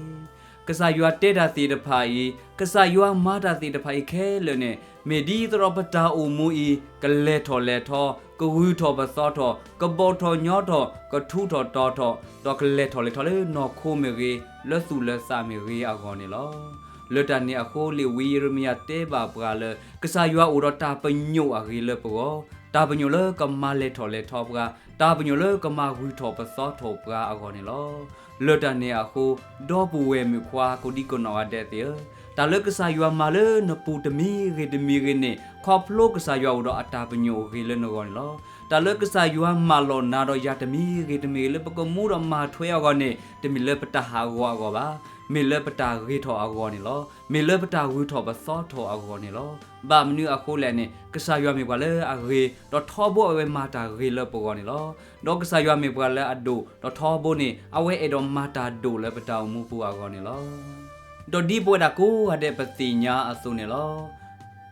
ကစၢ်ယွၤတဲတၢ်သ့ၣ်တဖၣ်အံၤ, ကစၢ်ယွၤမၤတၢ်သ့ၣ်တဖၣ်အံၤခဲလၢာ်န့ၣ် မ့ၢ်ဒ်သိးဒီးပတၢ်အိၣ်မူအံၤ ကလဲၤထီၣ်လဲၤထီ, ကဂုၤထီၣ်ပသီထီၣ်, ကဘီၣ်ထီၣ်ညီထီၣ်, ကထူးထီၣ်တီၤထီၣ်, ဒီးကလဲၤထီၣ်လဲၤထီလၢနီၢ်ခိမ့ၢ်ဂ့ၤ, လၢသူၣ်လၢသးမ့ၢ်ဂ့ၤအဂီၢ်န့ၣ်လီၤ. လၢတၢ်န့ၣ်အဃိ လံာ်ဝံယံးရမံယၤတဲဘၣ်ပှၤလၢ ကစၢ်ယွၤအိၣ်ဒီးတၢ်ပညိၣ်အဂ့ၢ်လၢပဂီၢ်, တၢ်ပညိၣ်လၢကမၤလဲၤထီၣ်လဲၤထီပှၤ, တၢ်ပညိၣ်လၢကမၤဂုၤထီၣ်ပသီထီၣ်ပှၤအဂီၢ်န့ၣ်လီၤ. လၢတၢ်န့ၣ်အဃိ ဒီပုၢ်ဝဲၢ်မုၣ်ခွါ ကိးဒံကနီၢ်ဂၤဒဲးသ့ၣ်ဧၢ, တၢ်လၢကစၢ်ယွၤမၤလၢနပူၤတမံၤဂ့ၤတမံၤဂ့ၤန့ၣ် ခီဖျိကစၢ်ယွၤအိၣ်ဒီးအတၢ်ပညိၣ်အဂ့ၢ်လၢနဂီၢ်န့ၣ်လီၤ. တၢ်လၢကစၢ်ယွၤမၢလီၤနၤဒီးယၤတမံၤဂ့ၤတမံၤဂ့ၤ လၢပကမူဒီးမၤထွဲအဂီၢ်န့ၣ် တမ့ၢ်လၢပတၢ်ဟးဂီၤအဂီၢ်ဘၣ်, မ့ၢ်လၢပတၢ်ဂ့ၤထီၣ်အဂီၢ်န့ၣ်လီၤ. မ့ၢ်လၢပတၢ်ဂုၤထီၣ်ပသီထီၣ်အဂီၢ်န့ၣ်လီၤ. ဘၣ်မနုၤအဃိလဲၣ်န့ၣ် ကစၢ်ယွၤမ့ၢ်ပှၤလၢအဂ့ၤ, ဒီးထီဘိအဝဲမၤတၢ်ဂ့ၤလၢပဂီၢ်န့ၣ်လီၤ. ဒီးကစၢ်ယွၤမ့ၢ်ပှၤလၢအဒိၣ်, ဒီးထီဘိန့ၣ် အဝဲအဲၣ်ဒိးမၤတၢ်ဒိၣ်လၢပတၢ်အိၣ်မူပူၤအဂီၢ်န့ၣ်လီၤ. ဒီးဒ်ပဝဲဒၣ်ကိးဂၤဒဲးပသ့ၣ်ညါအသိးန့ၣ်လီၤ.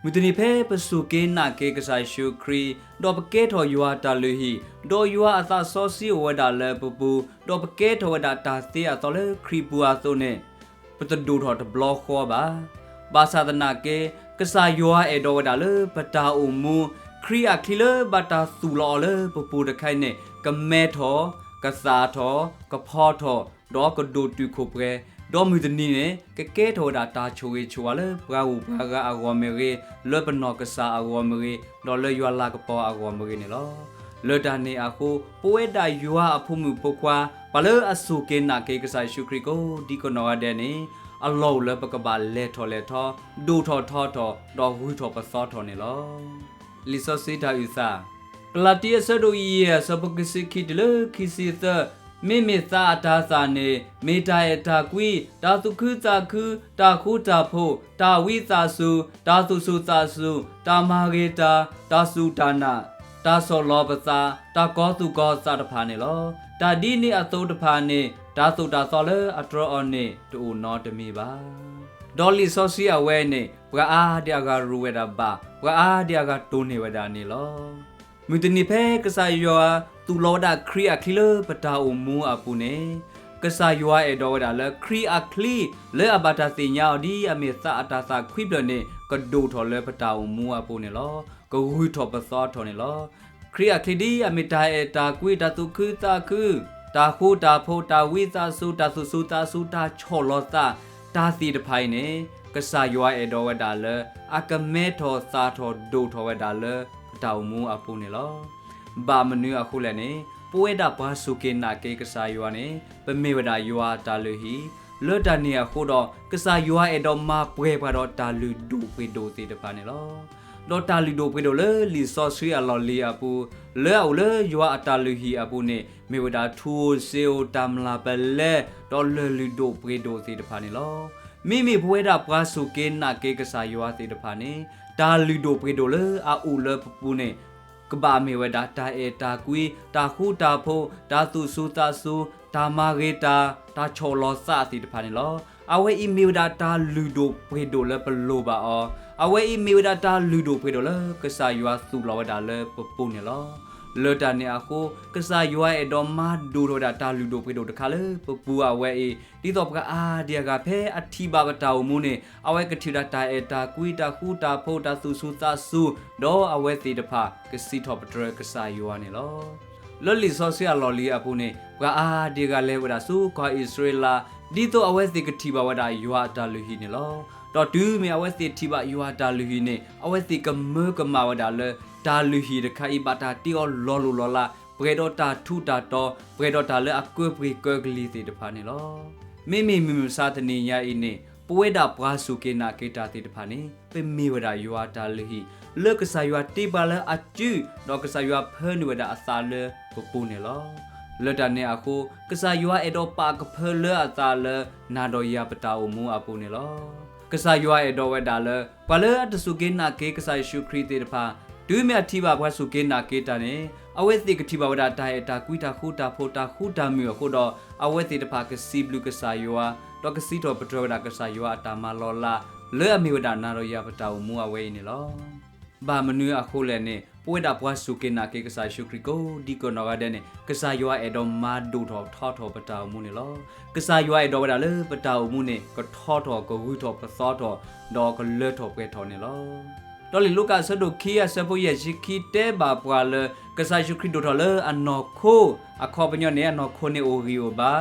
မုၢ်တနံၤဖဲပစူၢ်က့ၤနာ်က့ၤကစၢ်ယ့ၣ်ၡူးခရံာ်, ဒီးပကဲထီၣ်ယွၤအတၢ်လုၢ်ဟံၣ်, ဒီးယွၤအသးစီဆှံအိၣ်ဝဲဒၣ်လၢပပူၤ, ဒီးပကဲထီၣ်ဝဲဒၣ်တၢ်သ့အသီလၢခရံာ်ပူၤအသိးန့ၣ်, ပတဒိၣ်ထီၣ်တဘျီဃီဘၣ်. ဘၣ်ဆၣ်သနာ်က့ ကစၢ်ယွၤအဲၣ်ဒိးဝဲဒၣ်လၢပတၢ်အိၣ်မူ ခရံာ်အချံလၢဘၣ်တၢ်သူၣ်လီၤအီၤလၢပပူၤတခါအံၤန့ၣ် ကမဲထီၣ်, ကသၣ်ထီၣ်, ကဖီထီၣ်, ဒီးကဒိၣ်တုာ်ခိၣ်ပှဲၤ, ဒီးမုၢ်တနံၤန့ၣ် ကကဲထီၣ်ဝဲဒၣ်တၢ်ဆိၣ်ဂ့ၤဆိၣ်ဝါလၢပှၤဂုၤပှၤဂၤအဂီၢ်မ့ၢ်ဂ့ၤ, လၢပနီၢ်ကစၢ်အဂီၢ်မ့ၢ်ဂ့ၤ, ဒီးလၢယွၤလၤကပီၤအဂီၢ်မ့ၢ်ဂ့ၤန့ၣ်လီၤ. လၢတၢ်န့ၣ်အဃိ ပဝဲဒၣ်ယွၤအဖိမုၣ်ဖိခွါ ပှၤလၢအစူၢ်က့ၤနာ်က့ၤကစၢ်ယ့ၣ်ၡူးခရံာ်ကိးဒံကနီၢ်ဂၤဒဲးန့ၣ် အလီၢ်အိၣ်လၢပကဘၣ်လဲၤထီၣ်လဲၤထီ, ဒိၣ်ထီၣ်ထီထီၣ်, ဒီးဂုၤထီၣ်ပသီထီၣ်န့ၣ်လီၤ. လံာ်စီဆှံတၢ်အုၣ်သး, ကလၤတံ အဆၢဒိၣ်ယဲၢ် အဆၢဖိခံဆံခံတုၤလၢခံဆံသၢ, မ့မ့ၢ်သးအတၤသၣ်န့ၣ် မ့ၢ်တၢ်အဲၣ်တၢ်ကွံ, တၢ်သူၣ်ခုသးခု, တၢ်ဃူတၢ်ဖိး, တၢ်ဝံသးစူၤ, တၢ်သူၣ်စူၤသးစူၤ, တၢ်မၤဂ့ၤတၢ်, တၢ်စူၢ်တၢ်နာ်, တၢ်ဆီၣ်လီၤပသး, တၢ်ကီၤသူၣ်ကီၤသးတဖၣ်န့ၣ်လီၤ. တၢ်ဒ်န့ၣ်အသိးတဖၣ်န့ၣ် တၢ်သိၣ်တၢ်သီလၢအတြီအီၤန့ၣ် တအိၣ်နီတမံၤဘၣ်. ဒီးလံာ်စီဆှံအဝဲန့ၣ် ပှၤအါဒံအဂၤရူၤဝဲဒၣ်ဘၣ်, ပှၤအါဒံအဂၤတိၢ်န့ၢ်ဝဲဒၣ်န့ၣ်လီၤ. မုၢ်တနံၤဖဲကစၢ်ယွၤသူၣ်လီၤဝဲဒၣ်ခရံာ်အချံလၢပတၢ်အိၣ်မူအပူၤန့ၣ်, ကစၢ်ယွၤအဲၣ်ဒိးဝဲဒၣ်လၢ ခရံာ်အချံ လၢအဘၣ်တၢ်သ့ၣ်ညါအီၤဒ်အမ့ၢ်သးအတၢ်သးခွံဖျၢၣ်န့ၣ် ကဒိၣ်ထီၣ်လၢပတၢ်အိၣ်မူအပူၤန့ၣ်လီၤ. ကဂုၢ်ထီၣ်ပသီထီၣ်န့ၣ်လီၤ. ခရံာ်အချံဒ်အမ့ၢ်တၢ်အဲၣ်တၢ်ကွံ တၢ်သူၣ်ခုသးခု တၢ်ဃူတၢ်ဖိး တၢ်ဝံသးစူၤ တၢ်သူၣ်စူၤသးစူၤ တၢ်ဆီၣ်လီၤသး တၢ်သ့ၣ်တဖၣ်အံၤန့ၣ် ကစၢ်ယွၤအဲၣ်ဒိးဝဲဒၣ်လၢ အကမဲထီၣ်သၣ်ထီၣ်ဒိၣ်ထီၣ်ဝဲဒၣ်လၢပတၢ်အိၣ်မူအပူၤန့ၣ်လီၤ. ဘၣ်မနုၤအဃိလဲၣ်န့ၣ် ပဝဲဒၣ်ပှၤစူၢ်က့ၤနာ်က့ၤကစၢ်ယွၤန့ၣ် ပမ့ၢ်ဝဲဒၣ်ယွၤအတၢ်လုၢ်ဟံၣ်, လၢတၢ်န့ၣ်အဃိဒီး ကစၢ်ယွၤအဲၣ်ဒိးမၤပှဲၤပှၤဒီးတၢ်လုၢ်ဒိၣ်ပှ့ၤဒိၣ်သ့ၣ်တဖၣ်န့ၣ်လီၤ. ဒီးတၢ်လုၢ်ဒိၣ်ပှ့ၤဒိၣ်လၢလံာ်စီဆှံအလီၢ်လံၤအပူၤ လၢအအိၣ်လၢယွၤအတၢ်လုၢ်ဟံၣ်အပူၤန့ၣ် မ့ၢ်ဝဲဒၣ်ထူဧိၤစ့ဧိၤ တၢ်မျၢ်ပလဲ ဒီးလၢၢ်လုၢ်ဒိၣ်ပှ့ၤဒိၣ်သ့ၣ်တဖၣ်န့ၣ်လီၤ. မ့မ့ၢ်ပဝဲဒၣ်ပှၤစူၢ်က့ၤနာ်က့ၤကစၢ်ယွၤသ့ၣ်တဖၣ်န့ၣ် တၢ်လုၢ်ဒိၣ်ပှ့ၤဒိၣ်လၢအအိၣ်လၢပပူၤန့ၣ် ကဘၣ်မ့ၢ်ဝဲဒၣ်တၢ်အဲၣ်တၢ်ကွံ, တၢ်ဃူတၢ်ဖိး, တၢ်သူၣ်စူၤသးစူၤ, တၢ်မၤဂ့ၤတၢ်, တၢ်ဆီၣ်လီၤသးသ့ၣ်တဖၣ်န့ၣ်လီၤ. အဝဲအံၤမ့ၢ်ဝဲဒၣ်တၢ်လုၢ်ဒိၣ်ပှ့ၤဒိၣ်လၢပလိၣ်ဘၣ်အီၤ, အဝဲအံၤမ့ၢ်ဝဲဒၣ်တၢ်လုၢ်ဒိၣ်ပှ့ၤဒိၣ်လၢကစၢ်ယွၤသူၣ်လီၤဝဲဒၣ်လၢပပူၤန့ၣ်လီၤ. လၢတၢ်န့ၣ်အဃိ ကစၢ်ယွၤအဲၣ်ဒိးမၤဒိၣ်ထီၣ်ဝဲဒၣ်တၢ်လုၢ်ဒိၣ်ပှ့ၤဒိၣ်တခါလၢပပူၤအဝဲအံၤ ဒ်သိးပှၤအါဒံအါဂၤဖဲအထံၣ်ဘၣ်ပတၢ်အိၣ်မူန့ၣ် အဝဲကထံၣ်ဝဲဒၣ်တၢ်အဲၣ်တၢ်ကွံ, တၢ်ဃူတၢ်ဖိး, တၢ်သူၣ်စူၤသးစူၤ, ဒီးအဝဲသ့ၣ်တဖၣ်ကစံးထီၣ်ပတြၢၤကစၢ်ယွၤန့ၣ်လီၤ. လၢလံာ်စီဆှံအလီၢ်လံၤအပူၤန့ၣ် ပှၤအါဒံအါဂၤလဲၤဝဲဒၣ်ဆူကီၢ်အံၣ်စရ့လး ဒ်သိးအဝဲသ့ၣ်ကထံၣ်ဘၣ်ဝဲဒၣ်ယွၤအတၢ်လုၢ်ဟံၣ်န့ၣ်လီၤ. ဒီးတုၤမ့ၢ်အဝဲသ့ၣ်ထံၣ်ဘၣ်ယွၤအတၢ်လုၢ်ဟံၣ်န့ၣ် အဝဲသ့ၣ်ကမၢကမၣ်ဝဲဒၣ်လၢ တၢ်လုၢ်ဟံၣ်တခါအံၤဘၣ်တၢ်တ့အီၤလီၤလိၢ်လီၤလး ပှဲၤဒီးတၢ်ထူးတၢ်တီၤ, ပှဲၤဒီးတၢ်လၢအကၢပှ့ၤကၢကလံၤသ့ၣ်တဖၣ်န့ၣ်လီၤ. မ့မ့ၢ်မုၢ်မဆါတနံၤညါအံၤန့ၣ် ပဝဲဒၣ်ပှၤစူၢ်က့ၤနာ်က့ၤတၢ်သ့ၣ်တဖၣ်န့ၣ် ပမ့ၢ်ဝဲဒၣ်ယွၤအတၢ်လုၢ်ဟံၣ် လၢကစၢ်ယွၤတ့ပှၤလၢအစု ဒီးကစၢ်ယွၤဖၢနုာ်ဝဲဒၣ်အသးလၢပပူၤန့ၣ်လီၤ. လၢတၢ်န့ၣ်အဃိ ကစၢ်ယွၤအဲၣ်ဒိးပာ်ကဖၢလၢအသးလၢနၤဒီးယၤပတၢ်အိၣ်မူအပူၤန့ၣ်လီၤ. ကစၢ်ယွၤအဲၣ်ဒိးဝဲဒၣ်လၢ ပှၤလၢအတစူၢ်က့ၤနာ်က့ၤကစၢ်ယ့ၣ်ၡူးခရံာ်သ့ၣ်တဖၣ် တုၤမ့ၢ်အထံၣ်ဘၣ်ပှၤစူၢ်က့ၤနာ်က့ၤတၢ်န့ၣ် အဝဲသ့ၣ်ကထံၣ်ဘၣ်ဝဲဒၣ်တၢ်အဲၣ်တၢ်ကွံ တၢ်ဃူတၢ်ဖိး တၢ်ဃူတၢ်မုာ်အဃိဒီး အဝဲသ့ၣ်တဖၣ်ကစံးဘျုးကစၢ်ယွၤ ဒီးကစံးထီၣ်ပတြၢၤဝဲဒၣ်ကစၢ်ယွၤအတၢ်မၤလီၤလး လၢအမ့ၢ်ဝဲဒၣ်နၤဒီးယၤပတၢ်အိၣ်မူအဝဲအံၤန့ၣ်လီၤ. ဘၣ်မနုၤအဃိလဲၣ်န့ၣ် ပဝဲဒၣ်ပှၤစူၢ်က့ၤနာ်က့ၤကစၢ်ယ့ၣ်ၡူးခရံာ်ကိးဒံကနီၢ်ဂၤဒဲးန့ၣ် ကစၢ်ယွၤအဲၣ်ဒိးမၤဒိၣ်ထီၣ်ထီထီၣ်ပတၢ်အိၣ်မူန့ၣ်လီၤ. ကစၢ်ယွၤအဲၣ်ဒိးဝဲဒၣ်လၢပတၢ်အိၣ်မူန့ၣ် ကထီထီၣ်ကဂုၤထီၣ်ပသီထီၣ် ဒီးကလၢထီၣ်ပှဲၤထီၣ်န့ၣ်လီၤ. ဒီးလံာ်လူၤကၣ်အဆၢဒိၣ်ခံအဆၢဖိယဲၢ်ဆံခံ တဲဘၣ်ပှၤလၢ ကစၢ်ယ့ၣ်ၡူးခရံာ်ဒိၣ်ထီၣ်လၢအနီၢ်ခိ အခီပညီန့ၣ် အနီၢ်ခိန့ၣ်အိၣ်ဂံၢ်အိၣ်ဘါ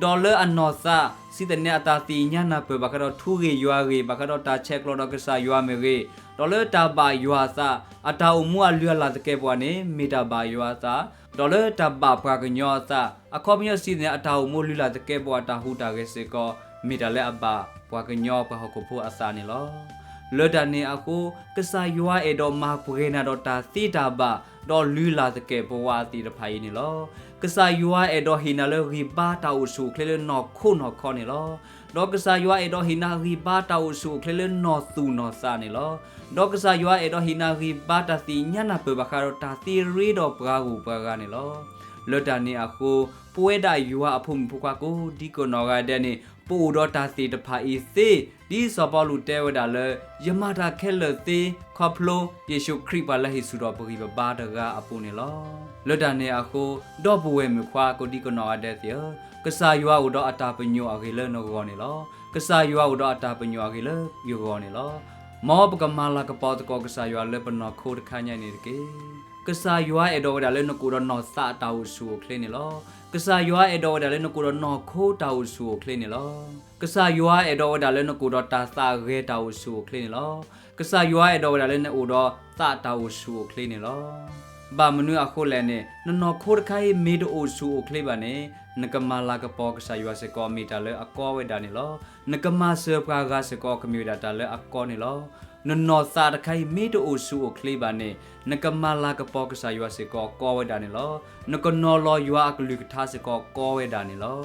ဒီးလၢအနီၢ်သး စံးသန့အတၢ်သ့ၣ်ညါနၢ်ပၢၢ်ဘၣ်ဃးဒီးထူဂ့ၢ်ယွၤဂ့ၢ် ဘၣ်ဃးဒီးတၢ်ဆဲးကျိးဒီးကစၢ်ယွၤမ့ၢ်ဂ့ၤ, ဒီးလၢတၢ်ဘၣ်ယွၤအသး အတၢ်အိၣ်မူအလုၢ်အလၢ်သကဲးပဝးန့ၣ် မ့ၢ်တၢ်ဘၣ်ယွၤအသး, ဒီးလၢတၢ်ဘၣ်ပှၤကညီအသး အခီပညီစံးသန့ အတၢ်အိၣ်မူလုၢ်လၢ်သကဲးပဝးတၢ်ဟူးတၢ်ဂဲၤစ့ၢ်ကီး မ့ၢ်တၢ်လၢအဘၣ်ပှၤကညီပှၤဟီၣ်ခိၣ်ဖိအသးန့ၣ်လီၤ. လၢတၢ်န့ၣ်အဃိ ကစၢ်ယွၤအဲၣ်ဒိးမၤပှဲၤနၤဒီးတၢ်သ့တၢ်ဘၣ် ဒီးလုၢ်လၢ်သကဲးပဝးသ့ၣ်တဖၣ်အံၤန့ၣ်လီၤ. ကစၢ်ယွၤအဲၣ်ဒိးဟ့ၣ်နၤလၢဂံၢ်ဘါတၢ်အိၣ်ဆူၣ်အိၣ်ချ့လၢနီၢ်ခိနီၢ်ခီန့ၣ်လီၤ. ဒီးကစၢ်ယွၤအဲၣ်ဒိးဟ့ၣ်နၤဂံၢ်ဘါတၢ်အိၣ်ဆူၣ်အိၣ်ချ့လၢနီၢ်သူၣ်နီၢ်သးန့ၣ်လီၤ. ဒီးကစၢ်ယွၤအဲၣ်ဒိးဟ့ၣ်နၤဂံၢ်ဘါတၢ်သ့ၣ်ညါနၢ်ပၢၢ်ဘၣ်ဃးဒီးတၢ်သ့ရ့ဒီးပှၤဂုၤပှၤဂၤန့ၣ်လီၤ. လၢတၢ်န့ၣ်အဃိ ပဝဲဒၣ်ယွၤအဖိမုၣ်ဖိခွါကိးဒံကနီၢ်ဂၤဒဲးန့ၣ် ပအိၣ်ဒီးတၢ်သ့ၣ်တဖၣ်အံၤသ့, ဒ်စီၤပီလူးတဲဝဲဒၣ်လၢ ယမၤတၢ်ခဲလၢာ်သ့ ခီဖျိ ယ့ၣ်ၡူးခရံာ်ပှၤလၢဟ့ၣ်ဆူၣ်ထီၣ်ပဂံၢ်ပဘါတဂၤအပူၤန့ၣ်လီၤ. လၢတၢ်န့ၣ်အဃိ ဒီပုၢ်ဝဲၢ်မုၣ်ခွါကိးဒံကနီၢ်ဂၤဒဲးသ့ၣ်ဧၢ, ကစၢ်ယွၤအိၣ်ဒီးအတၢ်ပညိၣ်အဂ့ၢ်လၢနဂီၢ်န့ၣ်လီၤ. ကစၢ်ယွၤအိၣ်ဒီးအတၢ်ပညိၣ်အဂ့ၢ်လၢယဂီၢ်န့ၣ်လီၤ. မ်ပကမၤလၤကပီၤသကိးကစၢ်ယွၤလၢပနီၢ်ခိတခါညါအံၤန့ၣ်တက့ၢ်. ကစၢ်ယွၤအဲၣ်ဒိးဝဲဒၣ်လၢနကအိၣ်ဒီးနီၢ်သးအတၢ်အိၣ်ဆူၣ်အိၣ်ချ့န့ၣ်လီၤ. ကစၢ်ယွၤအဲၣ်ဒိးဝဲဒၣ်လၢနကအိၣ်ဒီးနီၢ်ခိတၢ်အိၣ်ဆူၣ်အိၣ်ချ့န့ၣ်လီၤ. ကစၢ်ယွၤအဲၣ်ဒိးဝဲဒၣ်လၢနကအိၣ်ဒီးတၢ်သးဂဲၤတၢ်အိၣ်ဆူၣ်အိၣ်ချ့န့ၣ်လီၤ. ကစၢ်ယွၤအဲၣ်ဒိးဝဲဒၣ်လၢနအိၣ်ဒီးသးတၢ်အိၣ်ဆူၣ်အိၣ်ချ့န့ၣ်လီၤ. ဘၣ်မနုၤအဃိလဲၣ်န့ၣ် နနီၢ်ခိတခါအံၤမ့ၢ်တအိၣ်ဆူၣ်အိၣ်ချ့ဘၣ်န့ၣ် နကမၤလၤကပီၤကစၢ်ယွၤစ့ၢ်ကီးမ့ၢ်တၢ်လၢအကီဝဲဒၣ်န့ၣ်လီၤ. နကမၤစၢၤပှၤဂၤစ့ၢ်ကီးကမ့ၢ်ဝဲဒၣ်တၢ်လၢအကီန့ၣ်လီၤ. နနီၢ်သးတခါအံၤမ့ၢ်တအိၣ်ဆူၣ်အိၣ်ချ့ဘၣ်န့ၣ် နကမၤလၤကပီၤကစၢ်ယွၤစ့ၢ်ကီးကီဝဲဒၣ်န့ၣ်လီၤ. နကနီၤလီၤယွၤအကလုၢ်ကထါစ့ၢ်ကီးကီဝဲဒၣ်န့ၣ်လီၤ.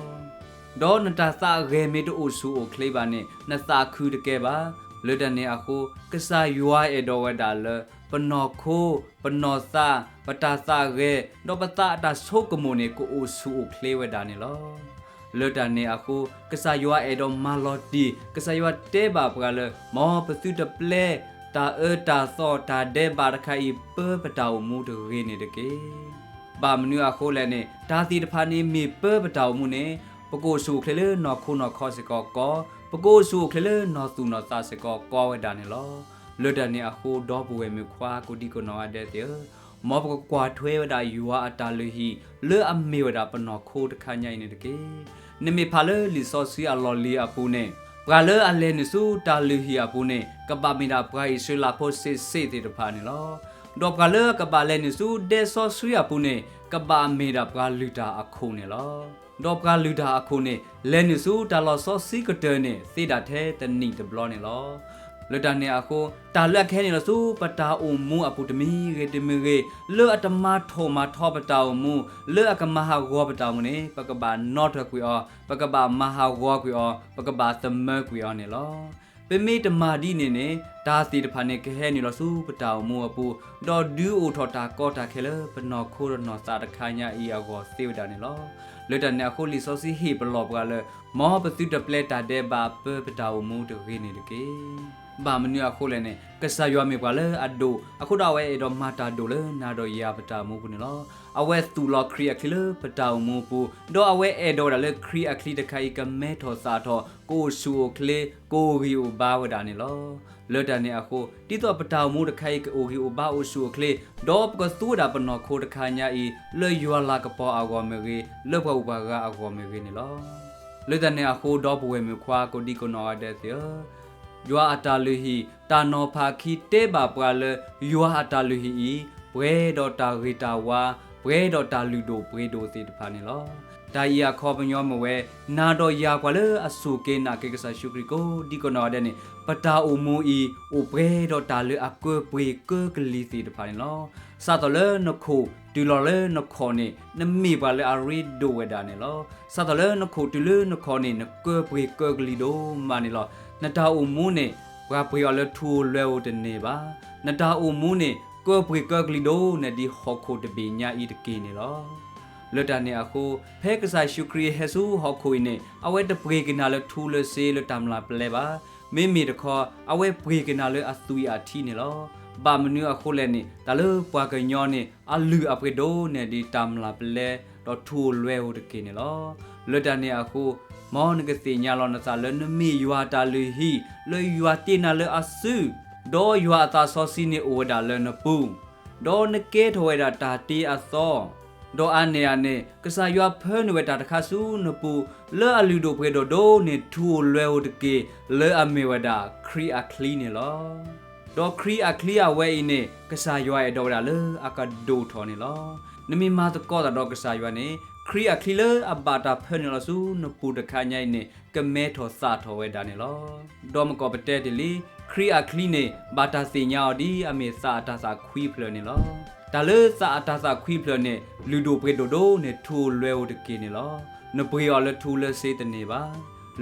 ဒီးနတၢ်သးဂဲၤမ့ၢ်တအိၣ်ဆူၣ်အိၣ်ချ့ဘၣ်န့ၣ် နသးခုတကဲဘၣ်. လၢတၢ်န့ၣ်အဃိ ကစၢ်ယွၤအဲၣ်ဒိးဝဲဒၣ်လၢ ပနီၢ်ခိ, ပနီၢ်သး, ပတၢ်သးဂဲၤ, ဒီးပသးအတၢ်ဆိကမိၣ်န့ၣ် ကအိၣ်ဆူၣ်အိၣ်ချ့ဝဲဒၣ်န့ၣ်လီၤ. လၢတၢ်န့ၣ်အဃိ ကစၢ်ယွၤအဲၣ်ဒိးမၤလီၤတံၢ်, ကစၢ်ယွၤတဲဘၣ်ပှၤလၢ မ်ပသုတပျဲ တၢ်အၢတၢ်သီ တၢ်ဒဲးဘးတခါအံၤ ပၢပတၢ်အိၣ်မူတဂ့ၤန့ၣ်တက့ၢ်. ဘၣ်မနုၤအဃိလဲၣ်န့ၣ် တၢ်သ့ၣ်တဖၣ်န့ၣ်မ့ၢ်ပၢပတၢ်အိၣ်မူန့ၣ် ပကအိၣ်ဆူၣ်အိၣ်ချ့လၢနီၢ်ခိနီၢ်ခီစ့ၢ်ကီးကီ, ပကအိၣ်ဆူၣ်အိၣ်ချ့လၢနီၢ်သူၣ်နီၢ်သးစ့ၢ်ကီးကီဝဲဒၣ်န့ၣ်လီၤ. လၢတၢ်န့ၣ်အဃိ ဒီပုၢ်ဝဲၢ်မုၣ်ခွါကိးဒံကိးနီၢ်ဂၤဒဲးသ့ၣ်ဧၢ, မ်ပကကွၢ်ထွဲဝဲဒၣ်ယွၤအတၢ်လုၢ်ဟံၣ် လၢအမ့ၢ်ဝဲဒၣ်ပနီၢ်ခိတခါညါအံၤန့ၣ်တက့ၢ်. နမ့ၢ်ဖးလၢလံာ်စီဆှံအလီၢ်လံၤအပူၤန့ၣ်, ပှၤလၢအလဲၤနုာ်ဆူတၢ်လုၢ်ဟံၣ်အပူၤန့ၣ် ကဘၣ်မ့ၢ်ဒၣ်ပှၤအံၣ်စရ့လးဖိစ့ၣ်စ့ၣ်သ့ၣ်တဖၣ်န့ၣ်လီၤ. ဒီးပှၤလၢအကဘၣ်လဲၤနုာ်ဆူဒဲစီဆှံအပူၤန့ၣ် ကဘၣ်မ့ၢ်ဒၣ်ပှၤလုၢ်တၢ်အခိၣ်န့ၣ်လီၤ. ဒီးပှၤလုၢ်တၢ်အခိၣ်န့ၣ် လဲၤနုာ်ဆူတၢ်လီၢ်စီဆှံကတၢၢ်န့ၣ် သ့ဒၣ်ထဲတနံၣ်တဘျီန့ၣ်လီၤ. လၢတၢ်န့ၣ်အဃိ တၢ်လၢအကဟဲနုာ်လီၤဆူပတၢ်အိၣ်မူအပူၤတမံၤဂ့ၤတမံၤဂ့ၤ လၢအတမၤထီၣ်မၤထီပတၢ်အိၣ်မူ, လၢအကမၤဟးဂီၤပတၢ်အိၣ်မူန့ၣ် ပကဘၣ်နီထၢၣ်ကွံာ်အီၤ, ပကဘၣ်မၤဟးဂီၤကွံာ်အီၤ, ပကဘၣ်သမၢကွံာ်အီၤန့ၣ်လီၤ. ပမ့ၢ်တမၤဒ်န့ၣ်န့ၣ် တၢ်သ့ၣ်တဖၣ်န့ၣ် ကဟဲနုာ်လီၤဆူပတၢ်အိၣ်မူအပူၤ, ဒီးဒုးအိၣ်ထီၣ်တၢ်ကီတၢ်ခဲလၢပနီၢ်ခိဒီးနီၢ်သးတခါညါအံၤအဂီၢ်သ့ဝဲဒၣ်န့ၣ်လီၤ. လၢတၢ်န့ၣ်အဃိ လံာ်စီဆှံဟ့ၣ်ပလီၢ်ပှၤလၢ မ်ပသုတပျဲတၢ်ဒဲးဘးပၢပတၢ်အိၣ်မူတဂ့ၤန့ၣ်တက့ၢ်. ဘၣ်မနုၤအဃိလဲၣ်န့ၣ် ကစၢ်ယွၤမ့ၢ်ပှၤလၢအဒိၣ်, အဃိဒီးအဝဲအဲၣ်ဒိးမၤတၢ်ဒိၣ်လၢနၤဒီးယၤပတၢ်အိၣ်မူပူၤန့ၣ်လီၤ. အဝဲသူၣ်လီၤခရံာ်အချံလၢပတၢ်အိၣ်မူပူၤ, ဒီးအဝဲအဲၣ်ဒိးဝဲဒၣ်လၢခရံာ်အချံတခါအံၤ ကမဲထီၣ်သၣ်ထီၣ်, ကအိၣ်ဆူၣ်အိၣ်ချ့, ကအိၣ်ဂံၢ်အိၣ်ဘါဝဲဒၣ်န့ၣ်လီၤ. လၢတၢ်န့ၣ်အဃိ ဒ်သိးပတၢ်အိၣ်မူတခါအံၤ ကအိၣ်ဂံၢ်အိၣ်ဘါအိၣ်ဆူၣ်အိၣ်ချ့, ဒီးပကသူဝဲဒၣ်ပနီၢ်ခိတခါညါအံၤ လၢယွၤလၤကပီၤအဂီၢ်မ့ၢ်ဂ့ၤ, လၢပှၤအိၣ်ပှၤဂၤအဂီၢ်မ့ၢ်ဂ့ၤန့ၣ်လီၤ. လၢတၢ်န့ၣ်အဃိ ဒီပုၢ်ဝဲၢ်မုၣ်ခွါကိးဒံကိးနီၢ်ဂၤဒဲးသ့ၣ်ဧၢ, ယွၤအတၢ်လုၢ်ဟံၣ် တၢ်နီၤဖးခံတဲဘၣ်ပှၤလၢ ယွၤအတၢ်လုၢ်ဟံၣ်အံၤ ပှဲၤဒီးတၢ်ဂ့ၤတၢ်ဝါ, ပှဲၤဒီးတၢ်လုၢ်ဒိၣ်ပှ့ၤဒိၣ်သ့ၣ်တဖၣ်န့ၣ်လီၤ. တၢ်အံၤအခီပညီမ့ၢ်ဝဲ နၤဒီးယၤပှၤလၢအစူၢ်က့ၤနာ်က့ၤကစၢ်ယ့ၣ်ၡူးခရံာ်ကိးဒံကိးနီၢ်ဂၤဒဲးန့ၣ် ပတၢ်အိၣ်မူအံၤ အိၣ်ပှဲၤဒီးတၢ်လၢအကၢပှ့ၤကၢကလံၤသ့ၣ်တဖၣ်န့ၣ်လီၤ. စးထီၣ်လၢနခိၣ်တုၤလီၤလၢနခီၣ်န့ၣ် နမ့ၢ်ပှၤလၢအရ့ဒိၣ်ဝဲဒၣ်န့ၣ်လီၤ. စးထီၣ်လၢနခိၣ်တုၤလၢနခီၣ်န့ၣ် နကၢပှ့ၤကၢကလံၤဒိၣ်မးန့ၣ်လီၤ. နတၢ်အိၣ်မူန့ၣ် ပှၤပှ့ၤအီၤလၢထူဧိၤလွဲဧိၤတန့ၢ်ဘၣ်. နတၢ်အိၣ်မူန့ၣ် ကၢပှ့ၤကၢကလံၤဒိၣ်န့ၢ်ဒံးဟီၣ်ခိၣ်တဘ့ၣ်ညါအံၤတက့ၢ်န့ၣ်လီၤ. လၢတၢ်န့ၣ်အဃိ ဖဲကစၢ်ယ့ၣ်ၡူးခရံာ်ဟဲဆူဟီၣ်ခိၣ်အံၤန့ၣ် အဝဲတပှ့ၤက့ၤနၤလၢထူလၢစ့လၢတၢ်မျၢ်ပလဲဘၣ်. မ့မ့ၢ်တခီ အဝဲပှ့ၤက့ၤနၤလၢအသွံၣ်အထံန့ၣ်လီၤ. ဘၣ်မနုၤအဃိလဲၣ်န့ၣ် တၢ်လၢပှၤကညီန့ၣ် အလုၢ်အပှ့ၤဒိၣ်န့ၢ်ဒံးတၢ်မျၢ်ပလဲ ဒီးထူဧိၤလွဲဧိၤတက့ၢ်န့ၣ်လီၤ. လၢတၢ်န့ၣ်အဃိ မ်နကသ့ၣ်ညါလီၤနသးလၢနမ့ၢ်ယွၤတၢ်လုၢ်ဟံၣ် လၢယွၤတ့နၤလၢအစု, ဒီးယွၤအသးစီဆှံန့ၣ်အိၣ်ဝဲဒၣ်လၢနပူၤ, ဒီးနကဲထီၣ်ဝဲဒၣ်တၢ်တ့အသီ, ဒီးအါန့ၢ်အန့ၣ် ကစၢ်ယွၤဖၢနုာ်ဝဲတၢ်တခါဆူနပူၤ လၢအလုၢ်ဒိၣ်ပှ့ၤဒိၣ်ဒိၣ်န့ၢ်ထူဧိၤလွဲဧိၤတက့ၢ် လၢအမ့ၢ်ဝဲဒၣ်ခရံာ်အချံန့ၣ်လီၤ. ဒီးခရံာ်အချံအဝဲအံၤန့ၣ် ကစၢ်ယွၤအဲၣ်ဒိးဝဲဒၣ်လၢအကဒိၣ်ထီၣ်န့ၣ်လီၤ. နမ့ၢ်မၤသကိးတၢ်ဒီးကစၢ်ယွၤန့ၣ် ခရံာ်အချံလၢအဘၣ်တၢ်ဖၢနုာ်လီၤဆူနပူၤတခါညါအံၤန့ၣ် ကမဲထီၣ်သၣ်ထီၣ်ဝဲဒၣ်န့ၣ်လီၤ. ဒီးမ့ၢ်ကီးပတဲတ့ၢ်လံ, ခရံာ်အချံန့ၣ် ဘၣ်တၢ်သ့ၣ်ညါအီၤဒ်အမ့ၢ်သးအတၤသၣ်ခွံဖျၢၣ်န့ၣ်လီၤ. တၢ်လၢသးအတၤသၣ်ခွံဖျၢၣ်န့ၣ် လုၢ်ဒိၣ်ပှ့ၤဒိၣ်ဒိၣ်န့ၢ်ထူဧိၤလွဲဧိၤတက့ၢ်န့ၣ်လီၤ. နပှ့ၤအီၤလၢထူလၢစ့တန့ၢ်ဘၣ်.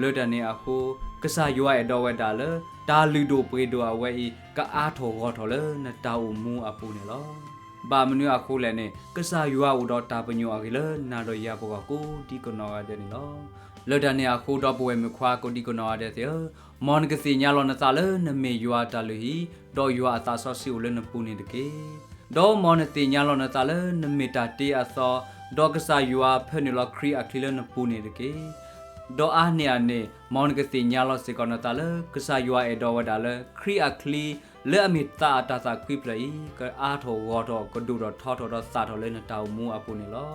လၢတၢ်န့ၣ်အဃိ ကစၢ်ယွၤအဲၣ်ဒိးဝဲဒၣ်လၢ တၢ်လုၢ်ဒိၣ်ပှ့ၤဒိၣ်အဝဲအံၤ ကအါထီၣ်ဂီၢ်ထီၣ်လၢနတၢ်အိၣ်မူအပူၤန့ၣ်လီၤ. ဘၣ်မနုၤအဃိလဲၣ်န့ၣ် ကစၢ်ယွၤအိၣ်ဒီးတၢ်ပညိၣ်အဂ့ၢ်လၢနၤဒီးယၤပဂီၢ်ကိးဒံကိးနီၢ်ဂၤဒဲးန့ၣ်လီၤ. လၢတၢ်န့ၣ်အဃိ ဒီပုၢ်ဝဲၢ်မုၣ်ခွါကိးဒံကိးနီၢ်ဂၤဒဲးသ့ၣ်ဧၢ, မ်နကသ့ၣ်ညါလီၤနသးလၢနမ့ၢ်ယွၤအတၢ်လုၢ်ဟံၣ်, ဒီးယွၤအသးစီဆှံအိၣ်လၢနပူၤန့ၣ်တက့ၢ်. ဒီးမ်နသ့ၣ်ညါလီၤနသးလၢနမ့ၢ်တၢ်တ့အသီ, ဒီးကစၢ်ယွၤဖၢနုာ်လီၤခရံာ်အချံလၢနပူၤန့ၣ်တက့ၢ်. ဒီးအါန့ၢ်အန့ၣ် မ်နကသ့ၣ်ညါလီၤစ့ၢ်ကီးနသးလၢ ကစၢ်ယွၤအဲၣ်ဒိးဝဲဒၣ်လၢခရံာ်အချံ လၢအမ့ၢ်သးအတၤသၣ်ခွံဖျၢၣ်အံၤ ကအါထီၣ်ဂီၢ်ထီၣ် ကဒိၣ်ထီၣ်ထီထီၣ်ဒီးသၣ်ထီၣ်လၢနတၢ်အိၣ်မူအပူၤန့ၣ်လီၤ.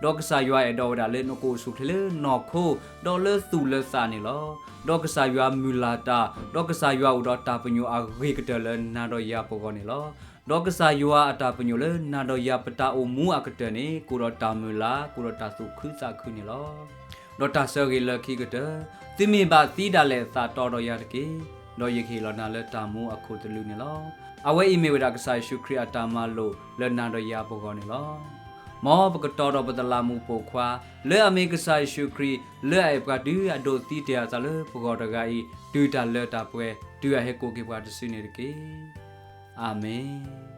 ဒီးကစၢ်ယွၤအဲၣ်ဒိးဝဲဒၣ်လၢနကအိၣ်ဆူၣ်ချ့လၢနီၢ်ခိ, ဒီးလၢသူၣ်လၢသးန့ၣ်လီၤ. ဒီးကစၢ်ယွၤမုၢ်လၢ်တၢ်, ဒီးကစၢ်ယွၤအိၣ်ဒီးတၢ်ပညိၣ်အဂ့ၤကတၢၢ်လၢနၤဒီးယၤပဂီၢ်န့ၣ်လီၤ. ဒီးကစၢ်ယွၤအတၢ်ပညိၣ်လၢနၤဒီးယၤပတၢ်အိၣ်မူအကတၢၢ်န့ၣ် ကအိၣ်ဒီးတၢ်မုၢ်လၢ်, ကအိၣ်ဒီးတၢ်သူၣ်ခုသးခုန့ၣ်လီၤ. ဒီးတၢ်ဆၢဂ့ၤလၢခံကတၢၢ်, သုမ့ၢ်ဘၣ်သံဒၣ်လဲာ်သးတီဒီးယၤတက့ၢ်, ဒီးယကဟ့ၣ်လီၤနၤလၢတၢ်မူအခိၣ်သလုးန့ၣ်လီၤ. အဝဲအံၤမ့ၢ်ဝဲဒၣ်ကစၢ်ယ့ၣ်ၡူးခရံာ်အတၢ်မၤလိာ်လၢနၤဒီးယၤပဂီၢ်န့ၣ်လီၤ. မ်ပကတီဒီးပသလၣ်မူးပိာ်ခွါ, လၢအမ့ၢ်ကစၢ်ယ့ၣ်ၡူးခရံာ် လၢအအဲၣ်ပှၤတုၤအဒိးသံတ့ၢ်အသးလၢပဂီၢ်တဂၤအံၤ, တုၤတၢ်လၢတၢ်ပှဲၤ, တုၤအဟဲကိးက့ၤပှၤတစုန့ၣ်တက့ၢ်. အၤမ့ၣ်.